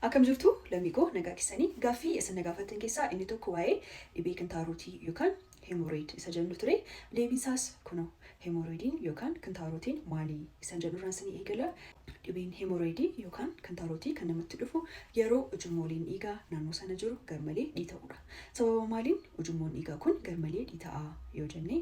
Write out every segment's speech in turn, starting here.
Akkam jirtu lammii koo, nagaa keessanii? Gaaffii isin na gaafattan keessaa inni tokko waa'ee dhibee kintaarotii yookaan hemorrhoid isa jennu ture. Deebiin isaas kunoo. Hemorrhoidiin yookaan kintaarotiin maali isa jedhurraan isinii eegala. Dhibeen hemorrhoidii yookaan kintaarotii kan namatti dhufu yeroo ujummooleen dhiigaa naannoo sana jiru garmalee dhiita'uudha. Sababa maaliin ujummoon dhiigaa kun garmalee dhiita'a yoo jenne,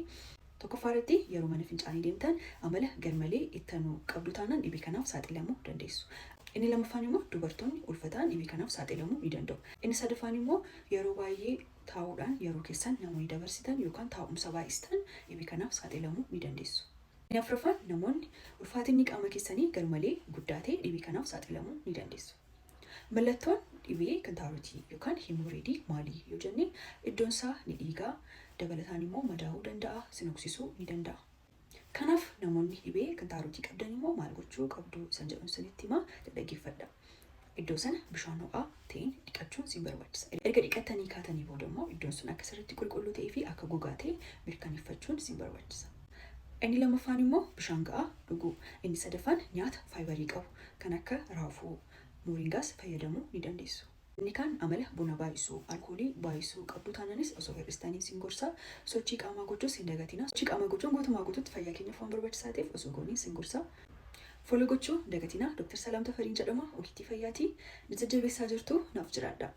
tokkoffaa irratti yeroo mana fincaanii deemtan amala garmalee ittanuu qabdu taanaan dhibee kanaaf saaxilamuu dandeessu. Inni lammaffaan immoo dubartoonni ulfataan dhibee kanaaf saaxilamuu ni danda'u. Inni sadaffaan immoo yeroo baay'ee taa'uudhaan yeroo keessan namoonni dabarsitan yookaan taa'umsa baay'istan dhibee kanaaf saaxilamuu ni dandeessu. Inni afuraffaan namoonni ulfaatinni qaama keessanii garmalee guddaa ta'e dhibee kanaaf saaxilamuu ni dandeessu. Mallattoon dhibee kintaarotii yookaan hemorrhoidii maali yoo jenne, iddoon isaa ni dhiiga, dabalataan immoo madaa'uu danda'a, sin hoksisuu ni danda'a. Kanaaf namoonni dhibee kintaarotii qabdan immoo maal gochuu qabdu isan jedhuun isinitti himaa, dhaggeeffadha. Iddoo sana bishaan ho'aa ta'een dhiqachuun sin barbaachisa. Erga dhiqattanii kaatanii booda immoo iddoon sun akka sirriitti qulqulluu ta'ee fi akka gogaa ta'e mirkaneeffachuun sin barbaachisa. Inni lammaffaan immoo bishaan ga'aa dhuguu. Inni sadaffaan nyaata faayibarii qabu kan akka raafuu, moringaas fayyadamuu ni dandeessu. Inni kaan amala buna baay'isuu, alkoolii baay'isuu qabdu taananis osoo hir'istanii sin gorsa. Sochii qaamaa gochuus hin dagatinaa. Sochii qaamaa gochuun guutumaa guutuutti fayyaa keenyaaf waan barbaachisaa ta'eef osoo goonee sin gorsa. Follow gochuu hin dagatinaa. Dr. Salaam Tafariin jedhama. Ogeettii fayyaati. Na jajjabeessaa jirtu, naaf jiraadha.